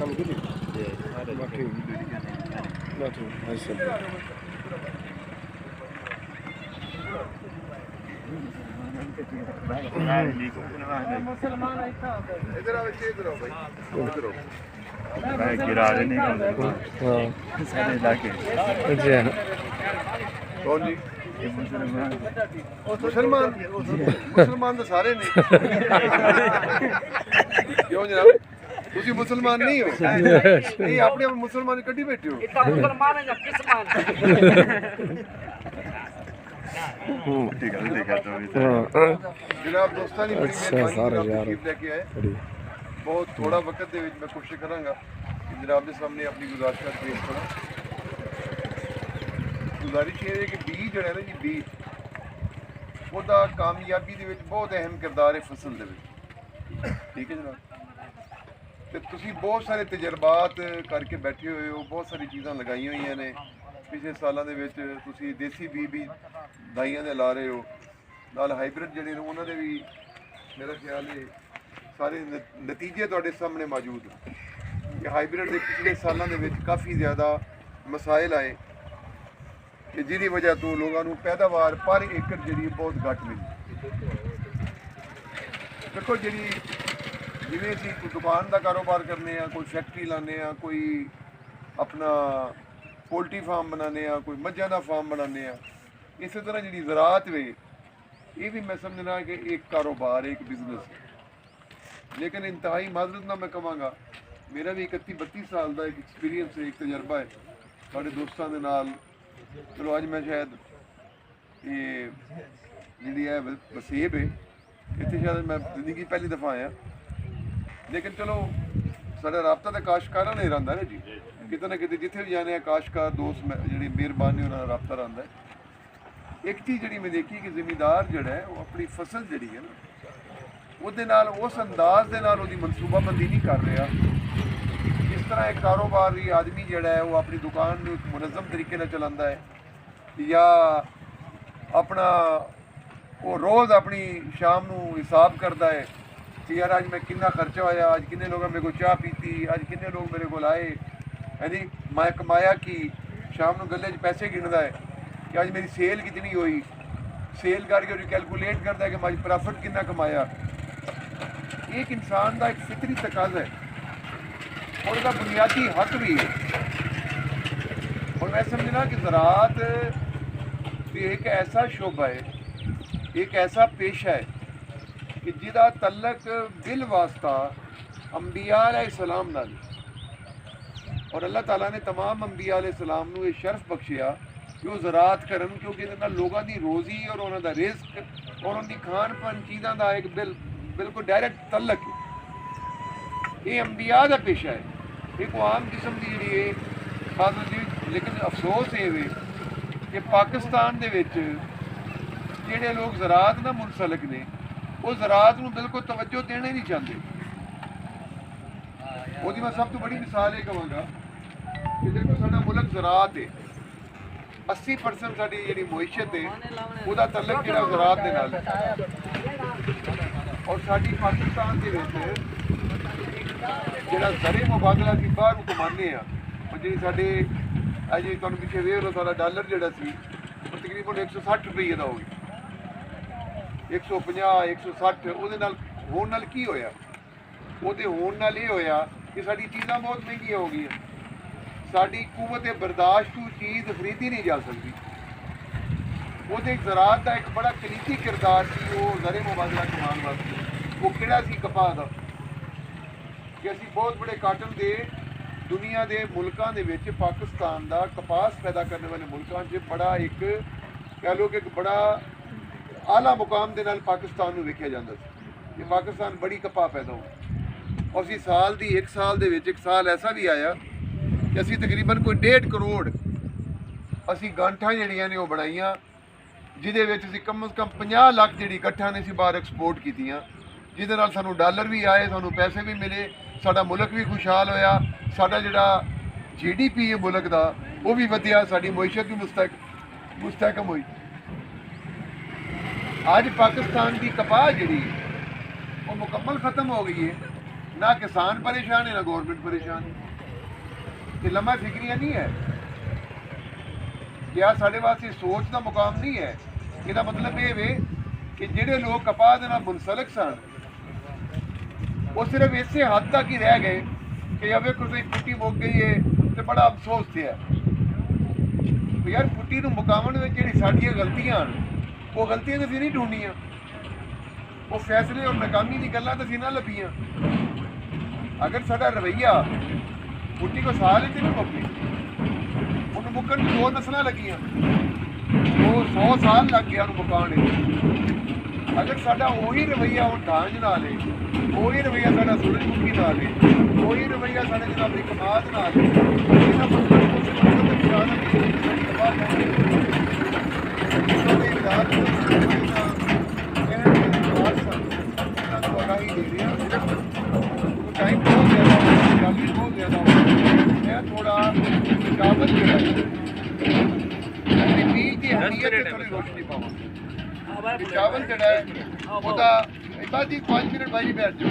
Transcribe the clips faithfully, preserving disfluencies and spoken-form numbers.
باقی، باقی، ایسے۔ ادھر آؤ، ادھر آؤ بھائی، ادھر آؤ۔ میں گرا رہے نہیں ہوں۔ ہاں۔ سارے علاقے۔ اچھا۔ کون جی؟ مسلمان۔ مسلمان تو سارے نے۔ کیوں جناب؟ تسی مسلمان نہیں ہو؟ نہیں، اپنے آپ مسلمان کڈی بیٹھے ہو؟ اتنا مسلمان ہے یا کسمان؟ ٹھیک ہے، ٹھیک ہے، تو بھی تو۔ ہاں۔ جناب دوستاں نے بڑی اچھا، مہربانی سارے جناب یار۔ تشریف لے کے آئے۔ بڑی۔ بہت تھوڑا وقت دے وچ میں کوشش کراں گا کہ جناب دے سامنے اپنی گزارشات پیش کراں۔ گزارش یہ ہے کہ بیج جڑا ہے نا جی، بیج، وہ دا کامیابی دے وچ بہت اہم کردار ہے فصل دے وچ۔ ٹھیک ہے جناب۔ تے تسی بہت سارے تجربات کر کے بیٹھے ہوئے ہو، بہت ساری چیزاں لگائیاں ہوئیاں نے۔ پچھلے سالاں دے وچ تسی دیسی بی بی دائیاں دے لا رہے ہو، نال ہائیبرڈ جڑے نے انہاں دے بھی میرا خیال ہے سارے نت-، نتیجے تہاڈے سامنے موجود ہیں کہ ہائیبرڈ دے پچھلے سالاں دے وچ کافی زیادہ مسائل آئے۔ کہ جیندی وجہ توں لوگاں نوں پیداوار پر ایکڑ جیڑھی ہے بہت گھٹ ملی۔ دیکھو جیڑھی جیویں اسی کوئی دکان دا کاروبار کرنے آں، کوئی فیکٹری لانے آں، کوئی اپنا پولٹری فارم بنانے آں، کوئی مجھاں دا فارم بنانے آں، اسی طرح جیڑھی زراعت وے، یہ بھی میں سمجھنا کہ ایک کاروبار ہے، ایک بزنس ہے۔ لیکن انتہائی معذرت نہ میں کہاں گا، میرا بھی اکتی بتی سال دا ایک ایکسپیرینس ہے، ایک تجربہ ہے سارے دوستاں دے نال۔ چلو اج میں شاید یہ جیڑھی ہے وسیب ہے، اتنے شاید میں زندگی پہلی دفعہ آیا۔ لیکن چلو سارا رابطہ تو کاشتکاراں نے رہندا ہے نا جی، کتنے نہ کتنے جتھے بھی جانے ہیں کاشتکار دوست میں جیڑھی مہربانی انہاں دا رابطہ رہندا ہے۔ ایک چیز جیڑھی میں دیکھی کہ زمیندار جیڑھا ہے وہ اپنی فصل جیڑھی ہے نا، وہ دے نال اس انداز دے نال وہ دی منصوبہ بندی نہیں کر رہا۔ جس طرح ایک کاروباری آدمی جیڑھا ہے وہ اپنی دکان نوں ایک منظم طریقے نال چلاندا ہے، یا اپنا وہ روز اپنی شام نوں حساب کردا ہے کہ یار اج میں کنا خرچہ ہویا، اج کنے لوگاں میرے کو چاہ پیتی، اج کنے لوگ میرے کو آئے، یعنی میں کمایا کی؟ شام نوں گلے چ پیسے گندا ہے کہ اج میری سیل کتنی ہوئی، سیل کر کے کیلکولیٹ کردا ہے کہ میں اج پرافٹ کنا کمایا۔ یہ ایک انسان دا ایک فطری تقاضا ہے اور اس دا بنیادی حق بھی ہے۔ اور میں سمجھنا کہ زراعت بھی ایک ایسا شعبہ ہے، ایک ایسا پیشہ ہے کہ جدا تعلق بالواسطہ انبیاء علیہ السلام نال ہے۔ اور اللہ تعالیٰ نے تمام انبیاء علیہ السلام نوں یہ شرف بخشیا کہ وہ زراعت کرن، کیونکہ انہاں لوگاں دی روزی اور انہاں دا رزق اور انہاں دی کھان پان چیزاں دا ایک بل-، بالکل ڈائریکٹ تعلق ہے۔ یہ انبیاء دا پیشہ ہے، ایک عام قسم دی جڑی ہے خاص جی۔ لیکن افسوس یہ ہوئے کہ پاکستان دے وچ جڑے لوگ زراعت نہ منسلک نے، وہ زراعت نوں بالکل توجہ دینا ہی نہیں چاہتے۔ وہ میں سب تو بڑی مثال یہ کہاں گا کہ دیکھو سارا ملک زراعت ہے، اسی پرسنٹ ساری جڑی معیشت ہے، وہ تعلق جڑا زراعت دے نال ہے۔ اور ساری پاکستان دے وچ جڑا زر مبادلہ کی باہر کمانے ہیں، اور جڑی سارے اج تمہیں پیچھے ویو سارا ڈالر جڑا سی، وہ تقریباً ایک سو سٹھ روپیے دا ہو گیا، ایک سو پنجاہ، ایک سو سٹھ۔ وہ ہون نال کی ہویا؟ وہ ہون نال یہ ہویا کہ ساری چیزاں بہت مہنگیاں ہو گئی ہیں، ساری قوت برداشت تو چیز خریدی نہیں جا سکتی۔ وہ زراعت کا ایک بڑا کلیدی کردار سی وہ زر مبادلہ کمانے واسطے۔ وہ کہڑا سی؟ کپاہ دا۔ کہ اسی بہت بڑے کاٹن دے دنیا دے ملکاں دے وچ پاکستان دا کپاس پیدا کرنے والے ملکاں چ بڑا ایک، کہہ لو کہ ایک بڑا اعلیٰ مقام دے نال پاکستان نوں ویکھیا جاندا سی کہ پاکستان بڑی کپاہ پیدا ہو۔ اور اسی سال دی، ایک سال دے وچ ایک سال ایسا بھی آیا کہ اسی تقریباً کوئی ڈیڑھ کروڑ اسی گانٹھاں جڑیاں نے وہ بنائیاں، جدے وچ اسی کم از کم پنجاہ لکھ جڑی گٹھاں نے اسی باہر ایکسپورٹ کیتیاں، جدے نال سانوں ڈالر بھی آئے، سانوں پیسے بھی ملے، ساڈا ملک بھی خوشحال ہویا، ساڈا جڑا جی ڈی پی ہے ملک دا، وہ بھی ودھیا، ساڈی معیشت بھی مستحق، مستحکم ہوئی۔ اج پاکستان دی کپاہ جڑی ہے، وہ مکمل ختم ہو گئی ہے۔ نہ کسان پریشان ہے، نہ گورنمنٹ پریشان ہے۔ یہ لمحہ فکریہ نہیں ہے، یہ ساڈے واسطے سوچ دا مقام نہیں ہے۔ یہ مطلب یہ وے کہ جڑے لوگ کپاہ دے نال منسلک سن، وہ صرف اسے حد تک ہی رہ گئے کہ اوے کوئی پٹی مک گئی ہے، تے بڑا افسوس تھیا۔ تو یار، پٹی نو مکاون وچ جڑی ساڈیاں غلطیاں ہن، وہ غلطیاں تے اسی نہیں ڈھونڈیاں۔ وہ فیصلے اور ناکامی دی گلاں تے اسی نہ لبھیاں۔ اگر ساڈا رویہ، پٹی کو سال ہی تے نہیں مکی، انہوں مکن دی دو نسلاں لگیاں، وہ سو سال لگ گیا انہوں مکان وچ۔ اگر ساڈا وہی رویہ ہن ڈھانج نال ہے، وہی رویہ ساڈا سورج مکھی نال ہے، وہی رویہ ساڈے جناب دی کماد نال ہے، یہ مطلب اس مقصد تے ارادہ نہیں ہے کہ ساڈی تباہ کرنی ہے۔ اس واسطے ارادہ نہیں ہے۔ انہاں کوں آگاہی دے رہے ہیں۔ ٹائم بہت زیادہ ہو گیا، گل بھی بہت زیادہ ہو گئی۔ میں تھوڑا چاول جڑا ہے، اپنے بیج دی اہمیت تے تھوڑی روشنی پاواں۔ تے چاول جڑا ہے، وہ دا بعد ہی پانچ منٹ بعد ہی بیٹھ جاؤ۔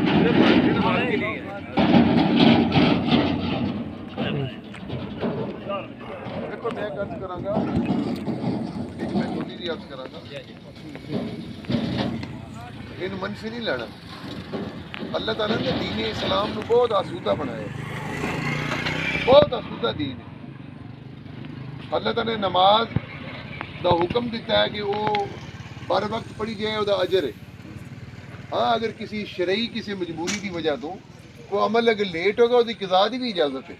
دیکھو، میں عرض کراں گا، ایک میں چھوٹی جی عرض کراں گا۔ اینوں منفی نہیں لینا۔ اللہ تعالیٰ نے دین اسلام نو بہت آسودہ بنایا ہے، بہت آسودہ دین ہے۔ اللہ تعالیٰ نے نماز دا حکم دیتا ہے کہ وہ بر وقت پڑھی جائے، وہ دا اجر ہے۔ ہاں، اگر کسی شرعی، کسی مجبوری دی وجہ تو کوئی عمل اگر لیٹ ہوگا، وہ دی قضا دی بھی اجازت ہے۔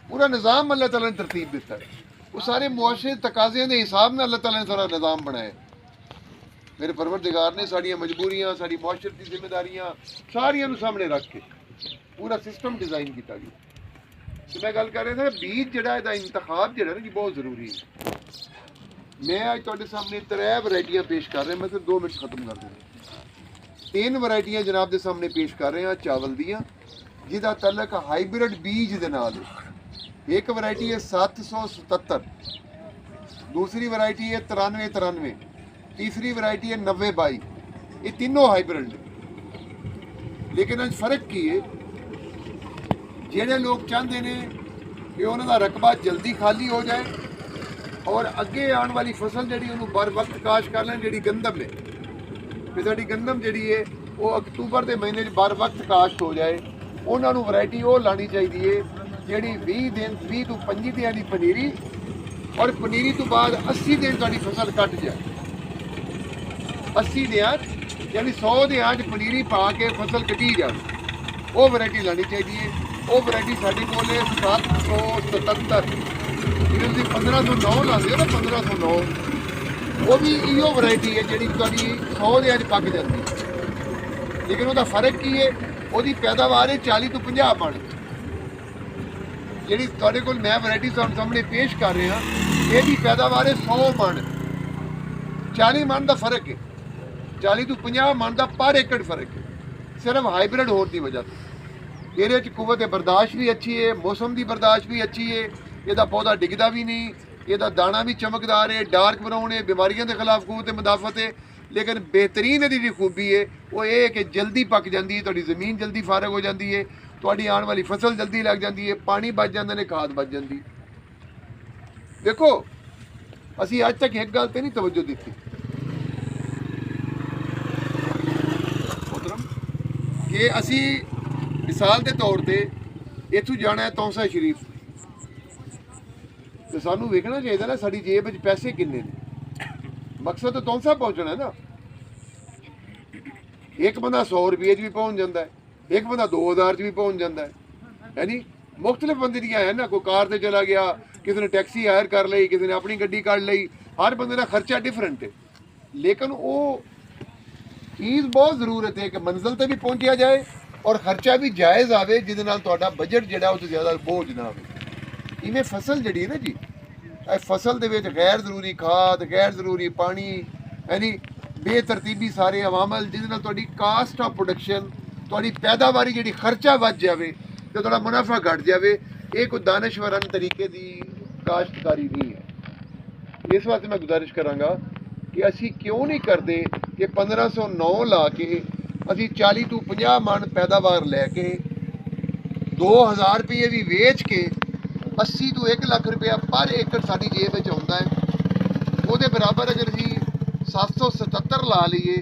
پورا نظام اللہ تعالیٰ نے ترتیب دیتا ہے۔ وہ سارے معاشرے تقاضیاں دے حساب نال اللہ تعالیٰ نے سارا نظام بنایا ہے۔ میرے پروردگار نے ساڈیاں مجبوریاں، ساڈی معاشرتی ذمہ داریاں ساریاں نوں سامنے رکھ کے پورا سسٹم ڈیزائن کیتا گیا۔ تے میں گل کر رہا تھا، بیج جڑا ہے، دا انتخاب جڑا ہے نا جی، بہت ضروری ہے۔ میں اج تہاڈے سامنے ترے ورائٹیاں پیش کر رہے ہیں، میں صرف دو منٹ ختم کر دینا۔ تین ورائٹیاں جناب دے سامنے پیش کر رہے ہیں چاول دیاں، جس دا تعلق ہائیبرڈ بیج دے نال ہے۔ ایک ورائٹی ہے ست سو ستہتر، دوسری ورائٹی ہے ترانوے ترانوے، تیسری ورائٹی ہے نوے بائی۔ یہ تینوں ہائیبرڈ نے، لیکن اج فرق کی ہے؟ جڑے لوگ چاہندے نے کہ انہاں دا رقبہ جلدی خالی ہو جائے اور اگے آن والی فصل جڑی انہوں بر وقت کاشت کر لین، جڑی گندم ہے، کہ ساڈی گندم جڑی ہے وہ اکتوبر دے مہینے چ بر وقت کاشت ہو جائے، انہاں نوں ورائٹی او لانی چاہیدی ہے جڑی ویہہ دن، ویہہ توں پنجی دیاں دی پنیری، اور پنیری توں بعد اسی دن تہاڈی فصل کٹ جائے۔ اسی دیاں، یعنی سو دیاں اچ پنیری پا کے فصل کٹی جائے، او ورائٹی لانی چاہیدی ہے۔ او ورائٹی ساڈے کول ہے ست سو ستہتر، جیویں تسی پندرہ سو نو لاندے ہو نا، پندرہ سو نو، او وی ایہو ورائٹی ہے جیڑھی تہاڈی سو دیاں اچ پک جاندی ہے۔ لیکن اوندا فرق کی ہے؟ اوندی پیداوار ہے چالی توں پنجاہ من۔ جیڑھی تہاڈے کول میں ورائٹی تہاڈے سامنے پیش کر رہا، ایہدی پیداوار ہے سو من۔ چالی من دا فرق ہے، چالی توں پنجاہ من دا پر ایکڑ فرق ہے، صرف ہائیبرڈ ہون دی وجہ توں۔ ایہدے وچ قوت برداشت بھی اچھی ہے، موسم دی برداشت بھی اچھی ہے، ایہدا پودا ڈگدا بھی نہیں، ایہدا دانا بھی چمکدار ہے، ڈارک براؤن ہے، بیماریاں دے خلاف قوت مدافعت ہے۔ لیکن بہترین ایہدی جیڑھی خوبی ہے، او اے ہے کہ جلدی پک جاندی ہے، تہاڈی زمین جلدی فارغ ہو جاندی ہے، تہاڈی آن والی فصل جلدی لگ جاندی ہے، پانی بچ جاندے نے، کھاد بچ جاندی۔ دیکھو، اسی اج تک ایک گل تے نہیں توجہ دیتی، محترم، کہ اسی مثال دے طور تے اتھوں جانا ہے تونسہ شریف، تے سانوں ویکھنا چاہیدا نا ساڈی جیب وچ پیسے کنے نے۔ مقصد تو تونسہ پہنچنا ہے نا۔ ایک بندہ سو روپے چ بھی پہنچ جاندا ہے، ایک بندہ دو ہزار چ بھی پہنچ جاندا ہے۔ یعنی مختلف بندے دیاں ہیں نا، کوئی کار تے چلا گیا، کسی نے ٹیکسی ہائر کر لئی، کسی نے اپنی گڈی کڈ لئی، ہر بندے دا خرچہ ڈفرنٹ ہے۔ لیکن او چیز بہت ضرورت ہے کہ منزل تے بھی پہنچیا جائے اور خرچہ بھی جائز آوے، جس نال تہاڈا بجٹ جڑا او زیادہ بوجھ نہ آوے۔ ایویں فصل جڑی ہے نا جی، اے فصل دے وچ غیر ضروری کھاد، غیر ضروری پانی، یعنی بے ترتیبی سارے عوامل، جس نال تہاڈی کاسٹ آف پروڈکشن، تہاڈی پیداواری جڑی خرچہ ودھ جاوے تے تہاڈا منافع گھٹ جاوے، اے کوئی دانشورانہ طریقے دی کاشتکاری نہیں ہے۔ اس واسطے میں گزارش کراں گا کہ اسی کیوں نہیں کردے کہ پندرہ سو نو لا کے اسی چالی توں پنجاہ من پیداوار لے کے دو ہزار روپیے وی ویچ کے اسی توں ایک لکھ روپیہ پر ایکڑ ساڈی جیب وچ آندا ہے۔ اودے برابر اگر اسی ست سو ستتر لا لیے،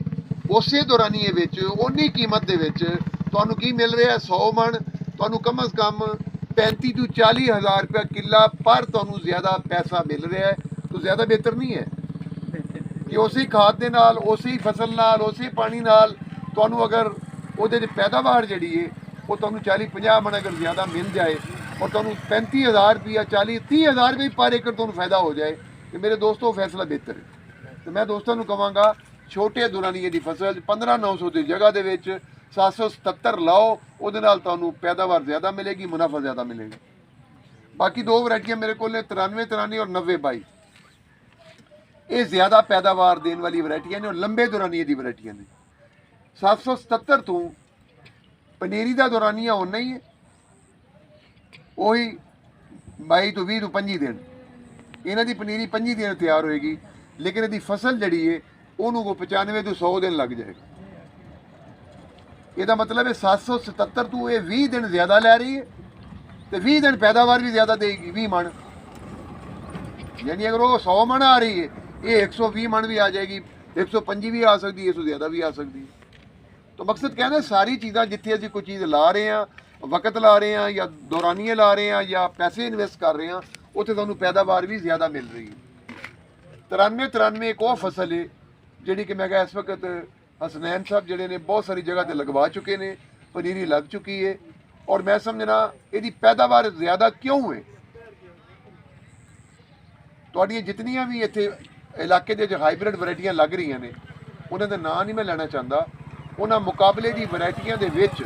اسے دورانیے وچ اونی قیمت دے وچ تانوں کی مل رہیا ہے؟ سو من، تانوں کم از کم پینتی توں چالی ہزار روپیہ کلہ پر تانوں زیادہ پیسہ مل رہیا ہے۔ تو زیادہ بہتر نہیں ہے کہ اسی کھاد دے نال، اسی فصل نال، اسی پانی نال تانوں اگر اودے وچ پیداوار جیڑی ہے، وہ تانوں چالی پنجاہ من اگر زیادہ مل جائے اور تانوں پینتی ہزار روپیہ، چالی تیہہ ہزار روپیہ پر ایکڑ تانوں فائدہ ہو جائے، تو میرے دوستو، فیصلہ بہتر ہے۔ تو میں دوستاں نوں کہواں گا، چھوٹے دورانیے دی فصل پندرہ نو سو دی جگہ دے وچ ست سو ستتر لاؤ، اودے نال تانوں پیداوار زیادہ ملے گی، منافع زیادہ ملے گا۔ باقی دو ورائٹیاں میرے کول نے، ترانوے ترانوے اور نوے بائی۔ یہ زیادہ پیداوار دین والی ورائٹیاں نے اور لمبے دورانیے دی ورائٹیاں نے۔ ست سو ستتر توں پنیری دا دورانیہ ہونا ہی ہے، وہی بائی تو ویہہ تو پنجی دن۔ انہاں دی پنیری پنجی دن تیار ہوئے گی، لیکن ایہدی فصل جڑی ہے، اونوں کو پچانوے تو سو دن لگ جائے گا۔ یہ مطلب ہے، ست سو ستتر تو یہ ویہہ دن زیادہ لے رہی ہے، تو ویہہ دن پیداوار بھی زیادہ دے گی، ویہہ من۔ یعنی اگر وہ سو من آ رہی ہے، یہ ایک سو ویہہ من بھی آ جائے گی، ایک سو پنجی بھی آ سکتی ہے، اس سے زیادہ بھی آ سکتی ہے۔ تو مقصد کہنا، ساری چیزاں جتھے اسی کوئی چیز لا رہے ہیں، وقت لا رہے ہیں یا دورانیے لا رہے ہیں یا پیسے انویسٹ کر رہے ہیں، اتنے سانوں پیداوار بھی زیادہ مل رہی ہے۔ ترانوے ترانوے ایک اور فصل ہے، جڑی کہ میں کہا اس وقت حسنین صاحب جڑے نے بہت ساری جگہ تے لگوا چکے نے، پنیری لگ چکی ہے، اور میں سمجھنا یہ پیداوار زیادہ کیوں ہے؟ تہاڈیاں جتنیاں بھی اتھے علاقے دے جو ہائیبرڈ ورائٹیاں لگ رہیاں نے، انہاں دے ناں نہیں میں لینا چاہندا۔ انہاں مقابلے دی ورائٹیاں دے وچ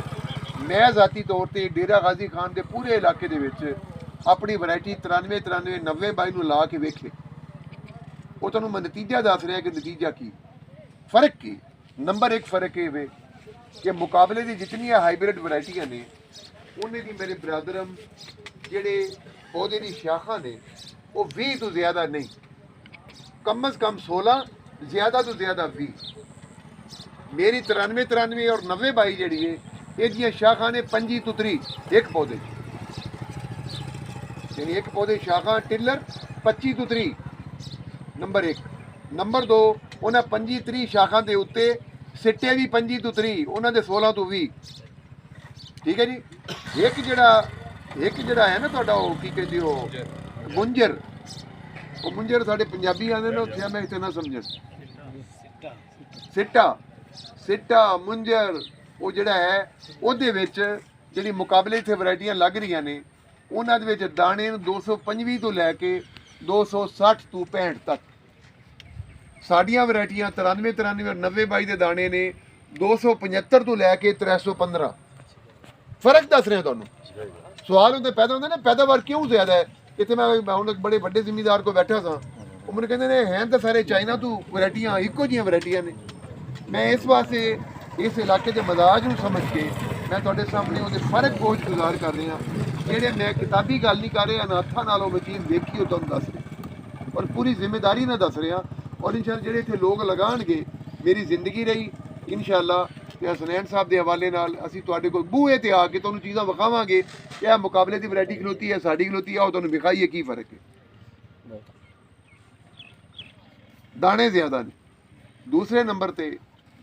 میں ذاتی طور تے ڈیرہ غازی خان دے پورے علاقے دے وچ اپنی ورائٹی ترانوے ترانوے نوے بائی نوں لا کے ویکھے، وہ تانوں میں نتیجہ دس رہا کہ نتیجہ کی فرق کی۔ نمبر ایک فرق یہ وے کہ مقابلے دی جتنیاں ہائیبرڈ ورائٹیاں نے، انہیں دی میرے برادرم جڑے پودے دی شاخاں نے، وہ ویہہ تو زیادہ نہیں، کم از کم سولہ، زیادہ تو زیادہ ویہہ۔ میری ترانوے ترانوے اور نوے بائی جڑی ہے، یہ دیاں شاخاں نے پنجی تو تری ایک پودے، یعنی ایک پودے شاخاں ٹلر پچی تو تری۔ نمبر ایک۔ نمبر دو، انہاں پنجی تری شاخاں دے اُتے سٹے بھی پنجی تو تری، انہاں دے سولہ تو ویہہ۔ ٹھیک ہے جی۔ ایک جڑا، ایک جڑا ہے نا تہاڈا، وہ کی کہندے ہو، منجر، وہ منجر ساڈے پنجابی آندے نے، اتھے میں اتھے نہ سمجھن۔ سٹا، سٹا، منجر، وہ جڑا ہے، اودے وچ جڑی مقابلے تے ورائٹیاں لگ رہیاں نے، انہاں دے وچ دانے دو سو پنجوی تو لے کے دو سو سٹھ تو پینٹھ تک۔ ساڈیاں ورائٹیاں ترانوے ترانوے اور نوے بائی دے دانے نے دو سو پچھتر تو لے کے ترے سو پندرہ۔ فرق دس رہے تانوں۔ سوال ہوندے پیدا ہوندے نا، پیداوار کیوں زیادہ ہے؟ اتھے میں، میں ہن ایک بڑے وڈے زمیندار کو بیٹھا سا، وہ مینوں کہندے نے، ہیں تو سارے چائنا تو ورائٹیاں، ایکو جیاں ورائٹیاں نے۔ میں اس واسطے اس علاقے دے مزاج نوں سمجھ کے میں تہاڈے سامنے اودے فرق گوش گزار کر رہا، جڑے میں کتابی گل نہیں کر رہا، نہ ہتھاں نال او میں چیز ویکھی، او تہانوں دس رہا اور پوری ذمہ داری نال دس رہا۔ اور انشاءاللہ جڑے اتھے لوگ لگان گے، میری زندگی رہی، انشاءاللہ تے حسنین صاحب دے حوالے نال اسی تہاڈے کول بوہے تے آ کے تہانوں چیزاں وکھاواں گے کہ اے مقابلے دی ورائٹی کھلوتی ہے، ساڈی کھلوتی ہے، او تہانوں وکھائیے کی فرق ہے۔ دانے زیادہ نے۔ دوسرے نمبر تے،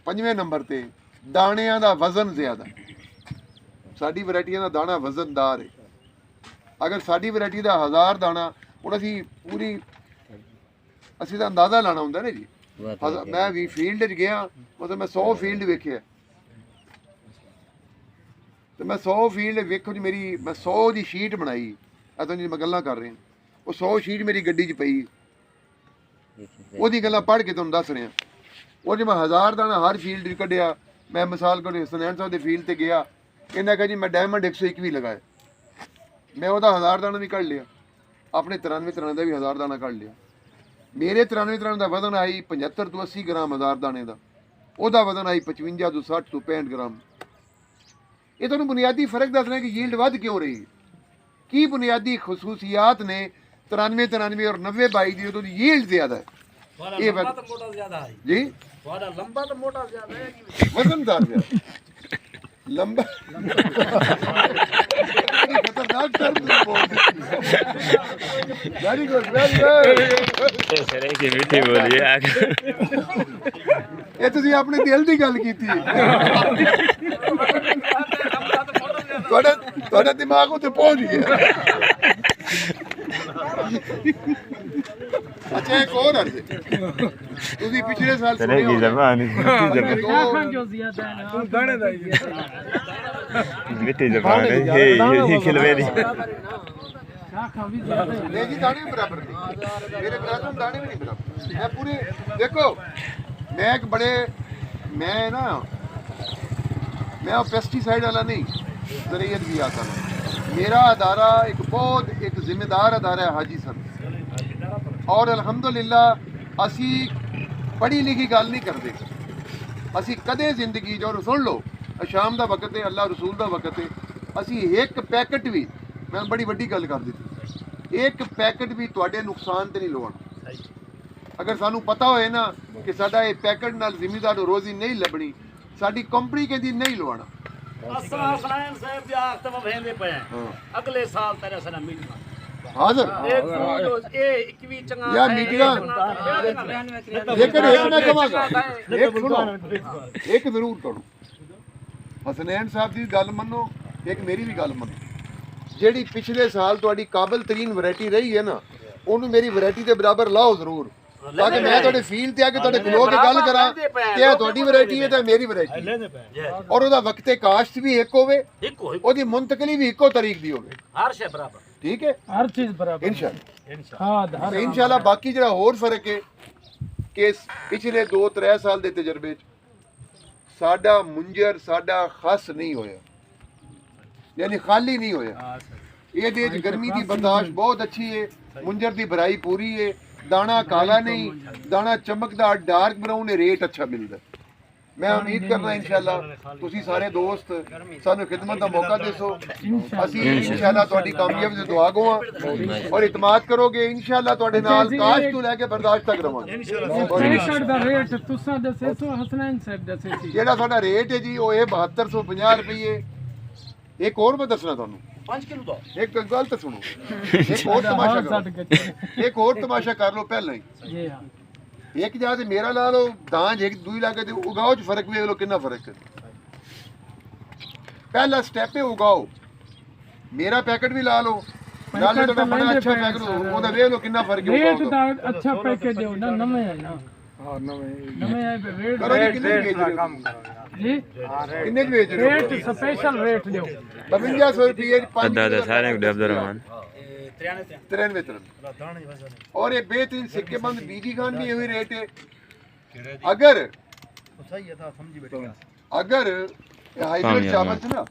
پنجویں نمبر تے دانیاں دا وزن زیادہ ہے۔ ساڈی ورائٹیاں دا دانا وزن دار ہے۔ اگر ساڈی ورائٹی دا ہزار دانا، ہن اسی پوری، اسی دا اندازہ لانا ہوندا نا جی۔ ہزار، میں وی فیلڈ وچ گیا، مطلب میں سو فیلڈ ویکھے، تے میں سو فیلڈ ویکھو جی، میری، میں سو دی شیٹ بنائی، اتوں جی میں گلاں کر رہے ہیں، وہ سو شیٹ میری گڈی چ پئی۔ اودی گلاں پڑھ کے تہانوں دس رہے ہیں۔ اور جی میں ہزار دانا ہر فیلڈ وچ کڈیا، میں مثال کر حسنین صاحب دے فیلڈ تے گیا، انہاں کہا جی میں ڈائمنڈ ایک سو اکوی لگائے۔ میں اودہ ہزار دانا بھی کڈ لیا، اپنے ترانوے ترانوے دا بھی ہزار دانا کڈ لیا۔ میرے ترانوے ترانوے دا وزن آئی پچھتر تو اسی گرام ہزار دانے دا، اودہ وزن آئی پچونجا تو سٹھ تو پینٹھ گرام۔ یہ تہانوں بنیادی فرق دس رہے کہ ییلڈ ودھ کیوں رہی ہے۔ کی بنیادی خصوصیات نے ترانوے ترانوے اور نوے بائی دی، ادوں دی ییلڈ زیادہ ہے۔ تھوڑا یہ لمبا وزن۔ تو موٹا زیادہ ہے۔ جی؟ تھوڑا لمبا تو موٹا زیادہ ہے کہ وزن دار زیادہ۔ لمبا۔ خطرناک ٹرم تم بول دیتے۔ ویری گڈ، ویری گڈ۔ سر، ایک میٹھی بولی ہے۔ یہ تسی اپنے دل دی گل کیتی ہے۔ تہاڈا، تہاڈا دماغ اتھے پہنچ گیا۔ اچھا، ایک اور عرض ہے۔ تسی پچھلے سال سنیا ہونا۔ زبان، مٹھی زبان۔ مٹھی زبان ہے، یہ، یہ کھلوے دی۔ نہیں جی، دانے بھی برابر نہیں۔ میرے برادر، دانے بھی نہیں برابر۔ میں پورے، دیکھو، میں ایک بڑے، میں نا، میں پیسٹی سائیڈ والا نہیں، زرعیت بھی آتا نا۔ میرا ادارہ ایک بہت ایک ذمہ دار ادارہ ہے حاجی صاحب، اور الحمدللہ اسی پڑھی لکھی گل نہیں کردے۔ اسی کدے زندگی جو، سن لو، شام دا وقت ہے، اللہ رسول دا وقت ہے، اسی ایک پیکٹ بھی، میں بڑی وڈی گل کر دیتی، ایک پیکٹ بھی تہاڈے نقصان تے نہیں لوانا۔ اگر سانوں پتہ ہوئے نا کہ ساڈا یہ پیکٹ نال زمیندار نوں روزی نہیں لبنی، ساڈی کمپنی کیندی نہیں لوانا۔ اساں حسنین صاحب دی آخت تے ویندے پئے ہیں۔ ہاں۔ اگلے سال تیرے سارا میٹنگ۔ حاضر۔ اے گروپ جو، اے اکوی چنگا یا ہے، میٹنگ۔ اے چنگا ہے، اے چنگا ہے۔ لیکن ایک میں کہاں گا، ایک سنو، ایک ضرور کروں۔ حسنین صاحب دی گل منو، ایک میری بھی گل منو۔ جیڑھی پچھلے سال تہاڈی قابل ترین ورائٹی رہی ہے نا، اونوں میری ورائٹی دے برابر لاؤ ضرور، تاکہ میں تہاڈے فیلڈ تے آ کے تہاڈے کولوں کے گل کراں کہ اے تہاڈی ورائٹی ہے تے میری ورائٹی ہے۔ اور اوندا وقت کاشت بھی ایک ہوے، اودی منتقلی بھی اکو تاریخ دی ہوے۔ ہر شے برابر۔ ٹھیک ہے؟ ہر چیز برابر۔ انشاءاللہ۔ ہاں، ہر تے انشاءاللہ باقی جڑا ہور فرق ہے کہ اس پچھلے دو ترے سال دے تجربے چ ساڈا منجر، ساڈا خس نہیں ہویا، یعنی خالی نہیں ہویا۔ یہ دے وچ گرمی دی برداشت بہت اچھی ہے، منجر دی بھرائی پوری ہے، دانا کالا نہیں، دانا چمکدا، ڈارک براؤن ہے، ریٹ اچھا ملدا۔ میں امید کرنا انشاءاللہ تسی سارے دوست سانوں خدمت دا موقع دیسو۔ اسی انشاءاللہ تہاڈی کامیابی دی دعا گواں اور اعتماد کرو گے انشاءاللہ تہاڈے نال کاشت توں لے کے برداشت تک رہواں گے۔ اور ریٹ دا ریٹ تساں دسے سو، حسنین صاحب دسے سی۔ جیڑھا ساڈا ریٹ ہے جی، او ہے بہتر سو پنجاہ روپے۔ ایک اور میں دسنا تانوں۔ پنج کلو دا۔ ایک گل تے سنو۔ ایک اور تماشا کرو۔ ایک اور تماشا کر لو پہلے ہی۔ جی ہاں۔ ایک جا تے میرا لا لو، دانج ایک دوئی لا کے تے اگاؤ چ فرق ویکھ لو کتنا فرق ہے۔ پہلا سٹیپ ہے اگاؤ۔ میرا پیکٹ بھی لا لو، نال پیکٹ تہاڈا بڑا اچھا پیکٹ ہو، اوندا ویکھ لو کتنا فرق ہے اگاؤ دا۔ ریٹ دا اچھا پیکج ہے، نا نویں ہے نا۔ ہاں، نویں۔ نویں ہے تے ریٹ کرو جی، کنے ویچ رہے ہو؟ جی؟ کنے ویچ رہے ہو؟ ریٹ سپیشل ریٹ ݙیو۔ بونجا سو روپے پنج کلو۔ ادا ادا سارے کو عبدالرحمان۔ ترانوے ترانوے۔ اور یہ بہترین سکے بند بی جی خان بھی یہی ریٹ ہے۔ اگر، اگر ہائیبریڈ چاول تے نا،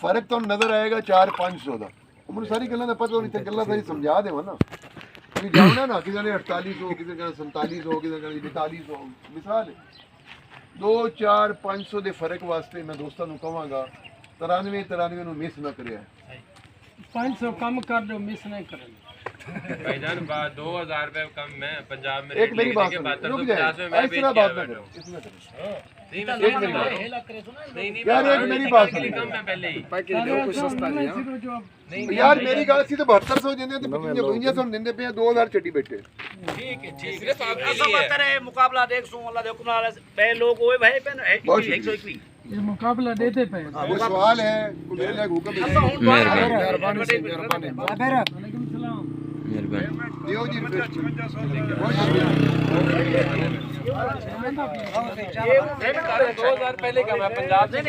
فرق تہاݙے نظر آئے گا چار پنج سو دا۔ عمر ساری گلاں دا پتہ ہونی تے گلاں ساری سمجھا دیواں نا۔ تسی جانو نا، کسے نے اڑتالیس سو، کسے نے سنتالیس سو، کسے نے بیتالیس سو۔ مثال ہے۔ دو، چار، پنج سو دے فرق واسطے میں دوستاں نوں کہواں گا، ترانوے، ترانوے نوں مس نہ کریا۔ پنج سو کم کر ݙیو، مس نہیں کرݨ۔ بھائی جان، با-، دو ہزار روپے کم میں پنجاب میں ایک ریٹ میری بات سنو، رک جائے، اس طرح بات نہ کرو، اس طرح کرو۔ نہیں، میں ایک میری بات۔ نہیں، نہیں، یار، ایک میری بات سنو۔ کم میں پہلے ہی۔ یار، میری گل سی تو بہتر سو دیندے تے پچھلے بونجا سو دیندے پئے، دو ہزار چھڈی بیٹھے۔ ٹھیک ہے، ٹھیک ہے، صاحب، اساں بدتر ہے، مقابلہ ݙیکھسوں، اللہ دے حکم نال پئے لوگ ہوئے بھائی پن، ہک سو اکوی۔ یہ مقابلہ ݙیندے پئے۔ کوئی سوال ہے؟ کوئی میرے لائق حکم ہے؟ مہربانی۔ مہربانی۔ وعلیکم السلام۔ مہربانی۔ دیو جی، پھر۔ دو ہزار پہلے کا میں پنجاب سے